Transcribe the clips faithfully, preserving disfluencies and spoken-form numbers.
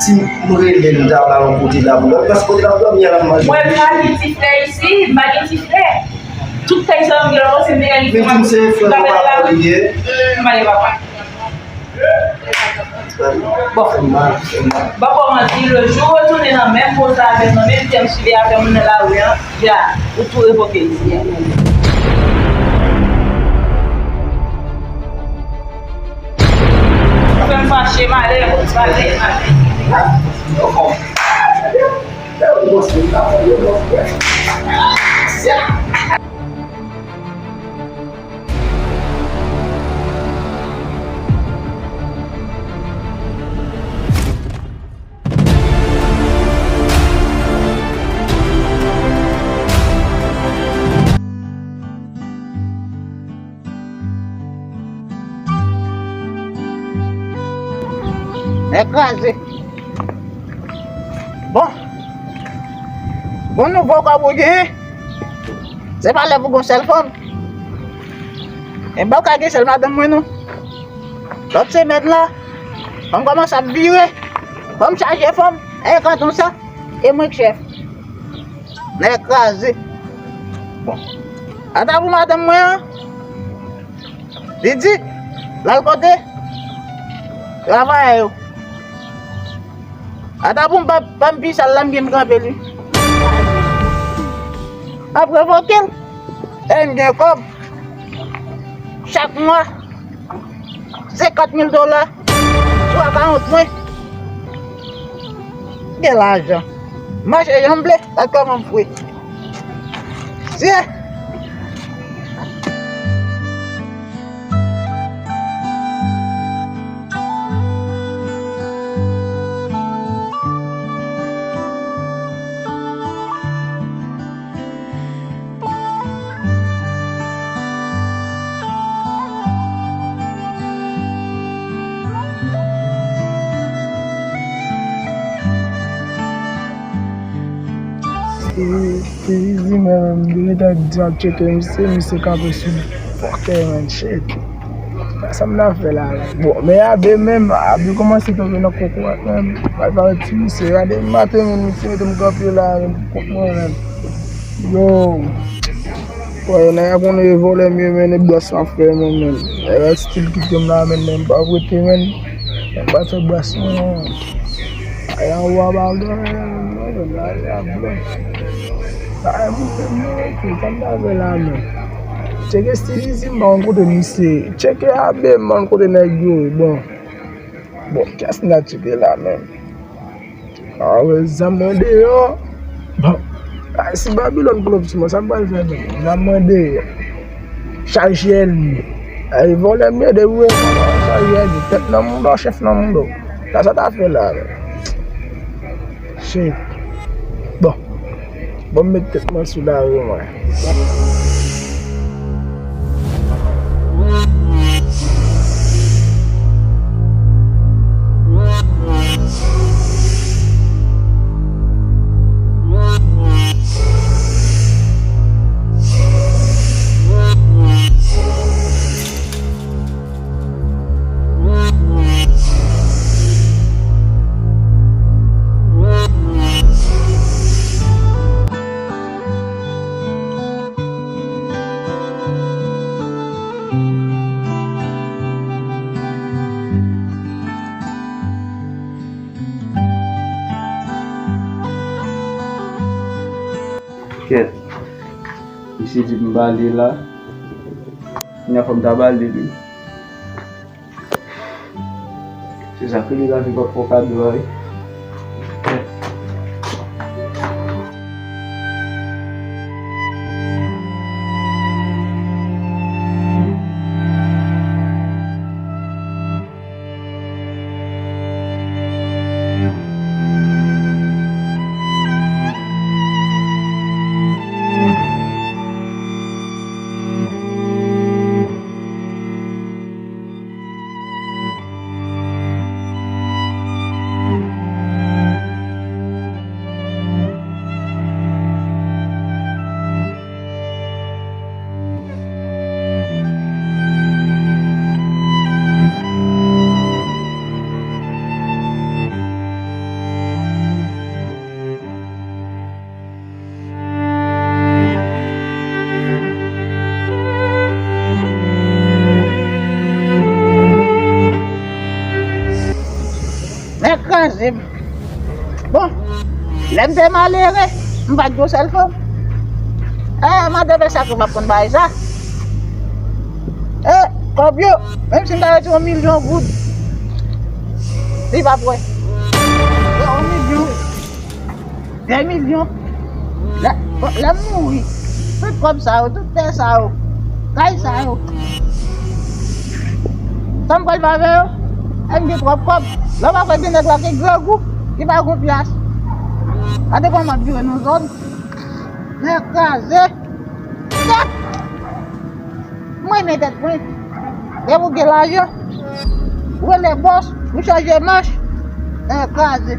Si m rele l, m ta ba yon kote la pou mwen, paske kote l ap dòmi a la, m manje. Mwen, m pa gen ti frè isi, m pa gen ti frè. Tout kay sa yo, m gen lòt, se m te gen. Men di m se frè papa ou li ye. M pa gen papa. Bon. Fè m mal, fè m mal. Bon, kòman di, le jour ou retounen nan menm poz la avè m, nan menm tèm sivè avè moun nan lari an, ya, ou tou revoke isi a. Ou fè m fache, malè, malè, malè. Nèg kraze. Bon. Bon nouvo kòb ou genyen. Se pa lè pou gon sèl fanm. E m pa ka gen sèl madanm mwen non. Lòt semèn la, fanm kòmanse ap vire. Fanm chaje fanm. E kanton sa. E mwen k chèf. Nèg kraze. Bon. Ata pou madanm mwen an. Li di, l al kote travayè yo. Ata pou m pa, pa m pi sal la, m gen m kanpe li. Ap revoke l. E m gen kòb. Chak mwa, senkant mil dola. Sou akawont mwen. Gen lajan. Mache jan m vle, gad kòman m fre. Sye! Ti, ti Zizi menm, li gentan di m ap tcheke misye, misye kanpe sou fòkè, man, shit. Sa m ta fè la menm? Bon, men Abe menm, Abe kòmanse kanpe nan kokorat menm. Pral pale ti misye, gade maten menm, misye mete m kanpe la menm, pou kont mwen menm. Yo. Wè, nèg la konnen e vòlè m ye, men e blas m ap fè, mwen menm. Nèg la stil kite m la, men, men m p ap rete, men. Men m pa fè blas mwen, non. Ay, anwa bagay, non, men, ay, a blan. Ay, mwen menm, non, ok, sa m ta fè la, men. Tcheke Stilizi, m pa konn kote misye. Tcheke Abe, m pa konn kote nèg yo ye, bon. Bon, kiyès m ta tcheke la, men? A, wè, zam mwen deyò. Bon, a, si Babilòn pull up sou mwen, sa m pral fè menm? Zam mwen deyò. Chaje ènmi. Ay, vòlè m ye, depi w wè chaje ènmi. Tèt nan mouda w, chèf nan mouda w. Sa, sa ta fè la, men. Shit. Bon. Ban m met tèt mwen sou lari mwen. Kèt. Misye di m ba li la. Kounya fò m ta ba li li. Se sa, ke li la vin pa fè kado a, wi. Nèg kraze m. Bon, lè m te malere, m pa t gen yon sèl fanm. Eh, madanm, e sa ke m ap konn bagay sa. Eh, kòb yo, menm si m ta retire yon milyon goud, li p ap wè. Yon milyon. De milyon. Lè, bon, lè m mouri, tout kòb sa yo, tout tè sa yo, kay sa yo, sa m pral fè avè yo? E m gen twòp kòb. Lè w pa kwè gen nèg la ki grangou, ki pa gon pyas. Gade kòman m ap vire nan zòn. Nèg kraze. Tèt! Mwen renmen tèt mwen. Depi w gen lajan, ou rele bòs, ou chanje mach, nèg kraze.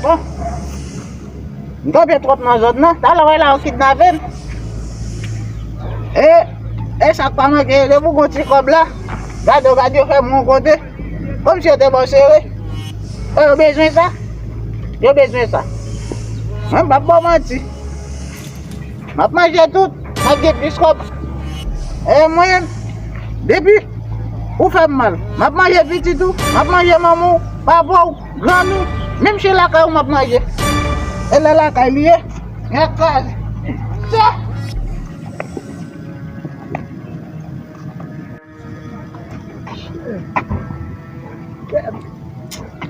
Bon. M kanpe twòp nan zòn nan. Talè w la yo kidnape m. E, e sa k pa manke, depi w gon ti kòb la, gade w, gade yo fè m yon kote. Kòmsi yo te ba w sere. E yo bezwen sa. Yo bezwen sa. Mwen, m p ap ba w manti. M ap manje tout, m ap gen plis kòb. E mwen, depi Ou fè m mal. M ap manje pitit ou, m ap manje manman w, papa w, grann ou, menm si e lakay ou m ap manje. E lè lakay li ye, nèg kraze. Sa!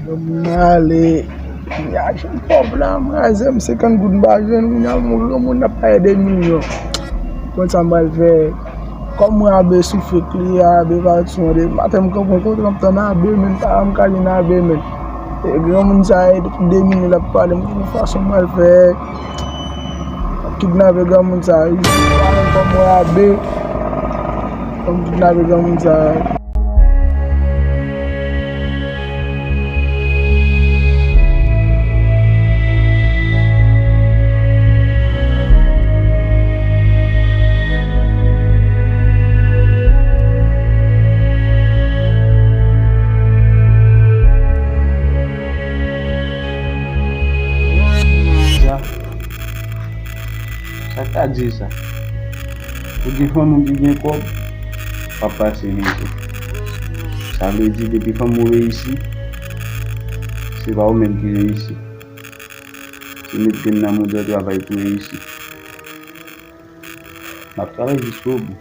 Granmoun nan ale. Kounya jwenn kòb la, m raze m senkant goud m pa jwenn. Kounya m granmoun ap pale de milyon. Konn sa m pral fè. Kòm mwen Abe sou fake li, Abe pa sou de maten m kanpe kontre m tann Abe, men pa m ka jwenn Abe, men. E granmoun sa e de milyon l ap pale, m konn fason m pral fè. Kidnape granmoun sa wi. Kòm mwen Abe. Fò m kidnape granmoun sa. Sa, sa ka di sa. Ou gen fanmi w ki gen kòb, w ap pase mizè. Sa vle di, depi fanmi w reyisi, se pa ou menm ki reyisi. Se met grenn nan mouda w, travay pou reyisi. M ap travay jiskobou.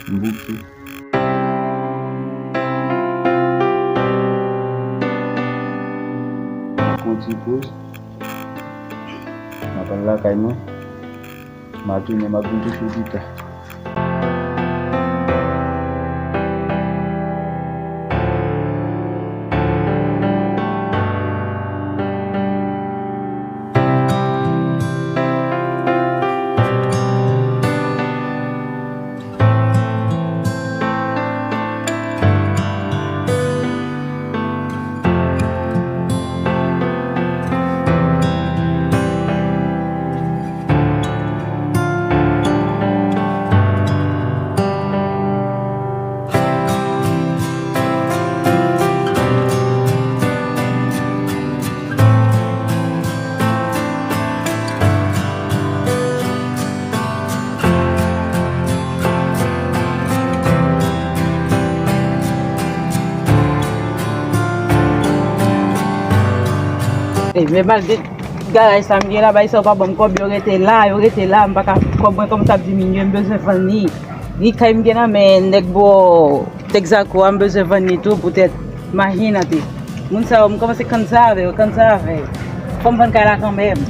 M bouke. M ap pran ti poz. M ap al lakay mwen. M a tounen, m ap vin touche w pita. E, men malgre garaj sa m gen la, bay sa yo pa ban m kòb, yo rete la, yo rete la, m pa ka, kòb mwen kòmanse ap diminye, m bezwen vann li. Ni kay m gen nan men nèg bò Texaco a, m bezwen vann li tou poutèt machin an te. Moun sa yo, m kòmanse kansa avè yo, kansa avè yo. Fò m vann kay la kanmenm.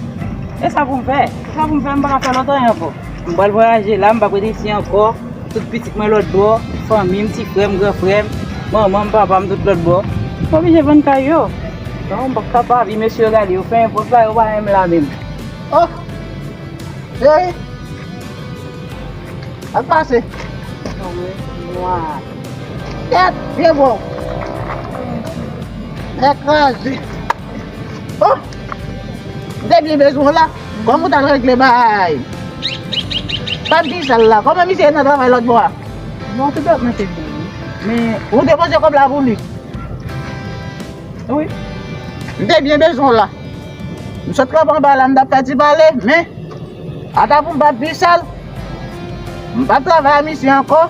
E sa pou m fè? E sa pou m fè, m pa ka fè lòt anyen ankò. M pral vwayaje la, m p ap rete isi ankò. Tout pitit mwen lòt bò, fanmi m, ti frè m, gran frè m, manman m, papa m, tout lòt bò. M oblije vann kay yo. Non, m p ap kapab. E mesye yo gade, yo fè enpòt la, yo pa menm la menm. Oh! Cheri! Sa k pase? Kèt, vye bò. Nèg kraze. Oh! M te byen bezwen w la. Kòman w t al regle bagay? Pap Gisèl la, kòman misye nan travay lòt bò a? Bon, tout lòt mwen te byen, wi. Men ou te poze kòb la pou li? Wi. M te byen bezwen w la. M sot kanpe anba la, m t ap fè ti pale, men ata pou m pa pi sal, m p ap travay a misye ankò.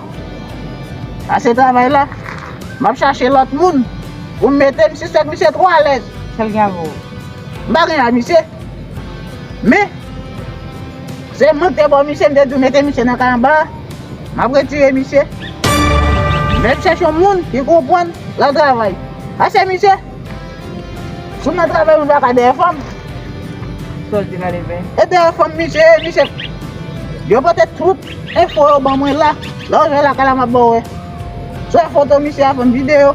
Ase travay la, m ap chache lòt moun pou m mete misye, sèk misye twò alèz. Sa l gen avè w? M pa gen a misye. Men, se mwen ki te ba w misye, m te di w mete misye nan kay anba a. M ap retire misye. Men m chèche yon moun ki konprann l al travay. Ase misye. Si w nan travay, moun pa ka dèyè fanm. Sa w di la, Levè? E dèyè fanm misye ye, misye. Yo pote tout enfo yo ban mwen la. Lè w rive lakay la, m ap ba w wè. Swa foto misye a, fè m videyo.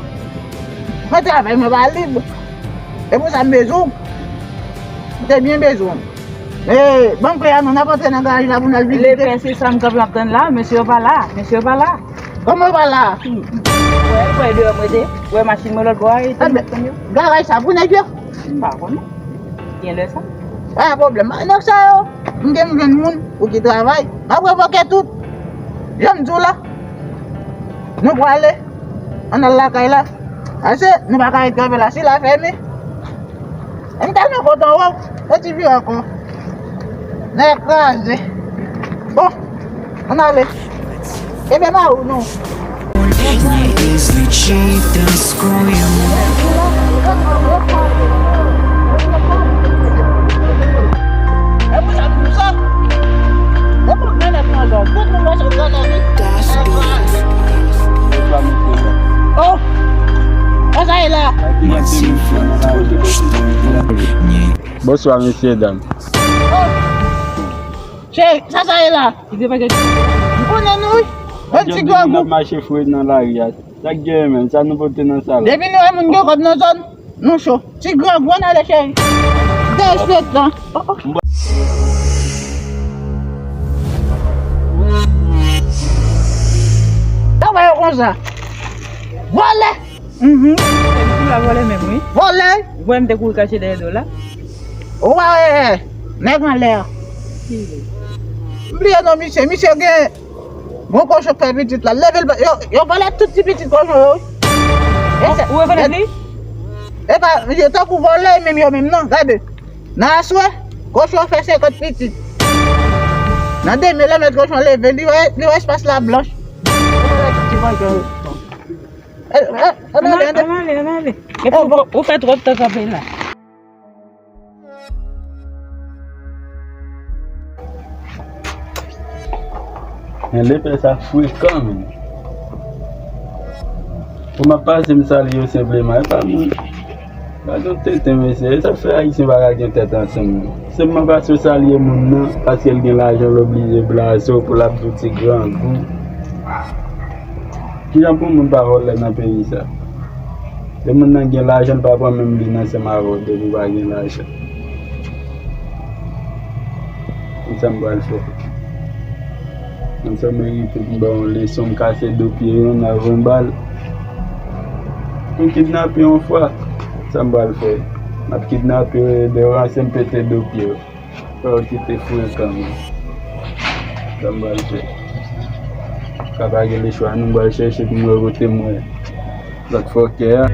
Mwen travay, mwen pa lib. E pou sa m bezwen w. M te byen bezwen w. E, ban m kle a non, n ap antre nan garaj la pou n al vizite. Levè, se sa m kanpe m ap tann la, mesye yo pa la, mesye yo pa la. Kòman yo pa la? Wè, wè deyò m rete, wè machin mwen lòt bò a, e te m ap tann yo. Garaj sa pou nèg yo? M pa konnen. Gen lè sa. Pa gen pwoblèm. Nèg sa yo, m gen m jwenn moun pou ki travay. M ap revoke tout. Jan m di w la. Nou prale. Ann al lakay la. Ase, nou pa ka ret kanpe la. Si la fèmen. M tèlman kontan wè w. Fè ti vire ankò. Nèg kraze. Bon, ann ale. Ebyen ba ou non. Dènye is the chief, dan screw you. Oh, sa sa ye la. Bonswa, mesye dam. Cheri, sa sa ye la? M konnen nou, wi. Yon ti grangou. N ap mache fre nan lari a. Sa k genyen menm? Sa nou pote nan sa la? Depi nou wè moun gen kòb nan zòn, nou cho. Ti grangou, ann ale, cheri. Derespektan. Oh, oh. Sa va yo konsa. Vòlè. Mhm. Ou la vòlè menm, wi. Vòlè. Ou wè m te kouri kache dèyè do la. Ou pa wè nèg anlè a. M bliye non misye. Misye gen gwo kochon k fè pitit la. Leve l, yo, yo vòlè tout ti pitit kochon yo, wi. Ou rekonèt li? E pa, yo tankou vòlè menm yo menm non. Gade. Nan aswè, kochon fè senkant pitit. Nan demen, lè mèt kochon leve, li wè, li wè espas la blanch. Li wè tout ti kochon yo. Eh, eh, ann ale, ann ale, ann ale. Epi ou, ou fè twòp tan kanpe la. Men lepè sa frekan, men. Pou m ap pase, m salye yo senpleman, e pa moun. Gade yon tenten, mesye. E sa k fè Ayisyen pa ka gen tèt ansanm, non. Sèlman paske w salye moun nan, paske l gen lajan, l oblije blaze w pou l ap di w ti grangou. Kijan pou moun pa vòlè nan peyi sa? Lè moun nan gen lajan, l pa pran menm li nan ansanm avè w depi w pa gen lajan. Konn sa m pral fè. Konn sa merite pou m ba yon leson, m kase do pye yon, m lave yon bal. M kidnape yon fwa. Sa m pral fè? M ap kidnape w, e de ranse m pete do pye w. Fè w kite frekan, men. Sa m pral fè? Ka pa gen lechwa, non, m pral chèche pou m wè kote m wè lòt fòkè a.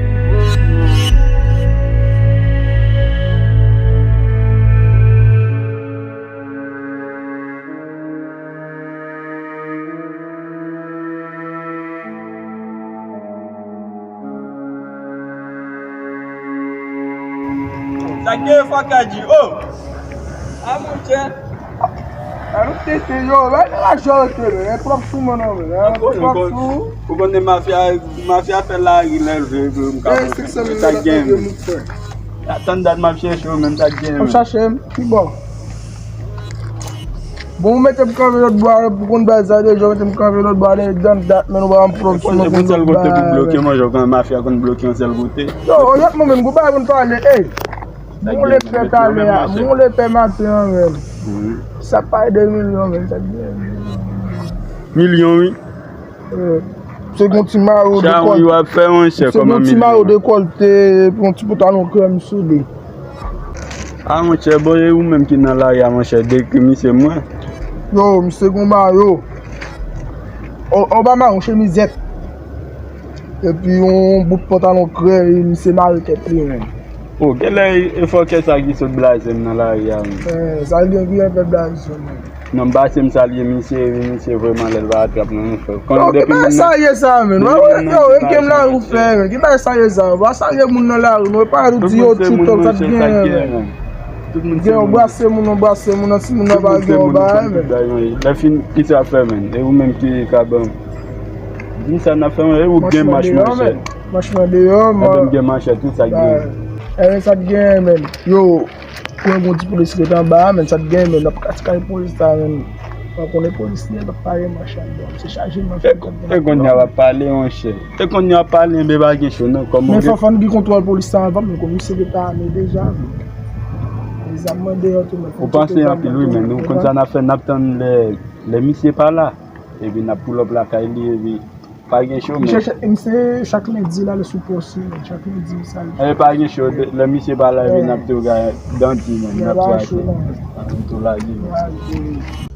Sa gen fwa ka di, oh! A monchè. A nou tete yo, la gen lajan antre, men, e pwòp sou mwen non, men, e pwòp sou. Ou konnen mafya, mafya fè lari lè l vle, m ka montre sa k gen. Atann dat m ap chèche w, men sa k gen. M ap chache m, ki bò? Bon, ou mete m kanpe lòt bò a, pou konn bagay sa deja, ou mete m kanpe lòt bò a, deja dat, men ou pa ban m pwòp sou mwen pou lòt bagay. Sèl kote pou bloke, manje, ou konnen mafya konn bloke yon sèl kote. Yo, onètman, menm, gwo bagay pou n pale, ey. Bon lepè talè a, bon lepè maten an menm. Sa pa de milyon menm, sa de milyon. Milyon, wi. Se gon ti mayo dekòlte. Sa w ap fè, monchè, kòman milyon? Se gon ti mayo dekòlte, epi yon ti pantalon krèm sou li. A, monchè, bon, e ou menm ki nan lari a, monchè, dekri misye mwen. Yo, misye gon mayo. Anba mayo, chemizèt. Epi yon bout pantalon krèy, misye mare tèt li menm. O, genlè e fòkè sa ki sot blaze m nan lari a menm. Eh, sa l gen ki fè blaze w menm. Non, m pase m salye misye, epi misye vrèman lè l pa atrap mwen, non, frè. Yo, ki bagay sa ye sa menm? Yo, e gen lari ou fè menm. Ki bagay sa ye sa? Ou pa salye moun nan lari, non, e pa di yo tchou tòl sa t gen menm. Gen, ou brase moun, ou brase moun, nan timoun nan pa gen yon bagay menm. Lè fin, ki sa fè menm? E ou menm ki ka ban m. Di m sa n ap fè, e ou gen manch, monchè? Manch mwen deyò, men. Ebyen, m gen manchèt tou, sa k gen. Ebyen, sa k gen, men. Yo, mwen gon ti polis ret anba a, men, sa k gen, men, n ap kase kay polis la, men. Mwen konnen polis li, l ap pare manch la, bon, se chaje manch. E kounye a w ap pale, monchè. E kounye a w ap pale, men pa gen cho, non, kòman. Men fò, fò n gen kontwòl polis la anvan, men, komisè te ame deja, men. Zam mwen deyò tou, men. Ou panse anpil, wi, men, nou konn sa n ap fè, n ap tann lè, lè misye pa la. Epi n ap pull up lakay li, epi pa gen cho, men. Misye, misye chak lendi l ale sou pòs li, men, chak lendi sa. E pa gen cho, lè misye pa la, epi n ap tou gade dandi, men, n ap tou achte. N ap tou lage, men.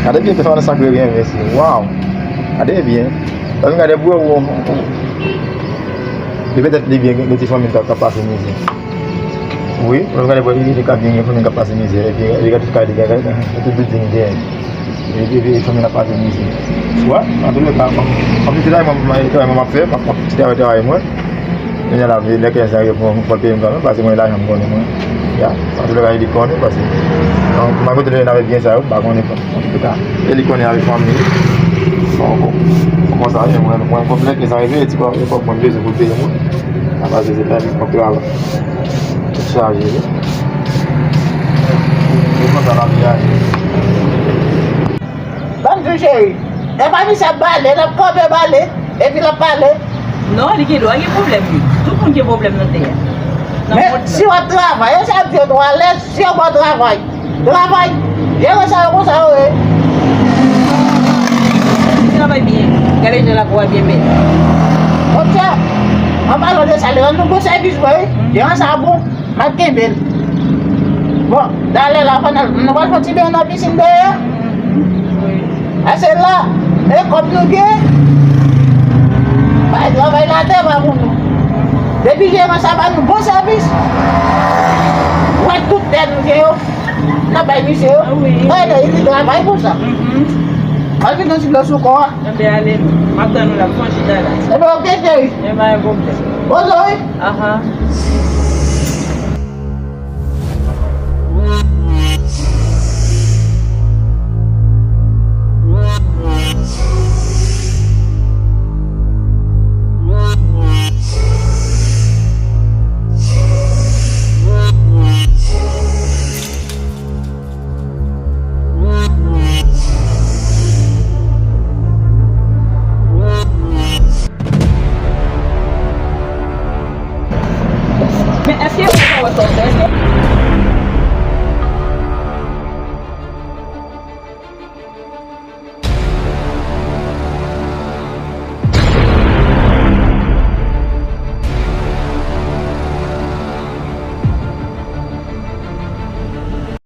Gade byen, te fè nan sakre byen, mesye. Waw! Gade byen. Lè m gade pou yo, li petèt li byen gen ti fanmi k ap pase mizè. Wi, lè m gade pou li, li ka byen gen fanmi k ap pase mizè. Epi, li gade tout kay li gen, tout bilding li gen. Epi, epi fanmi l ap pase mizè. Wè, antoulèka, kòm, kòm se travay mwen, mwen, travay mwen m ap fè, m ap, m ap travay, travay mwen. Kounye a la, lè ke sa yo pran, pran peyi m kanmenm, paske mwen lajan m konnen mwen. Ya, antoulèka, li konnen, paske, donk, malgre tout lè n ap byen sa yo, m pa konnen, antoulèka. E li konnen avèk fanmi li. Bon, bon, bon, konsa, mwen, mwen, mwen, lè ke sa rive, ti kòb, kòb mwen bezwen pou peye mwen. A paske se pa nenpòt travay. Tout chaje, wi. Se konsa lavi a ye. Ban m di w, cheri. E pa misye ap bale, l ap kanpe bale, epi l ap pale. Non, li gen dwa gen pwoblèm, wi. Tout moun gen pwoblèm nan tè a. Nan mond lan. Men, si w ap travay, e sa ap di w, alèz, si yo ba w travay, travay. Jere sa yo konsa yo ye. Li travay byen. Gade jan lakou a byen bèl. Monchè, an palan de sa, li rann nou bon sèvis vre, wi. Jan sa bon. M ap kenbe l. Bon, talè la, fò n al, nou pral fè yon ti benyen nan pisin dèyè. Wi. Pase la, e kòb nou gen, bay travay la tè pa pou nou. Depi jeran sa ba nou bon sèvis, wè tout tè nou gen yo, n ap bay misye yo. Ah wi. Bay li travay pou sa. Mhm. Al vin yon ti dlo sou kò a. Enben, ale non. M ap tann ou la, pran chita la. Enben, oke, cheri. Enben, pa gen pwoblèm. Poze w, wi. Ahan. Men èske ou pa wè sa w fè?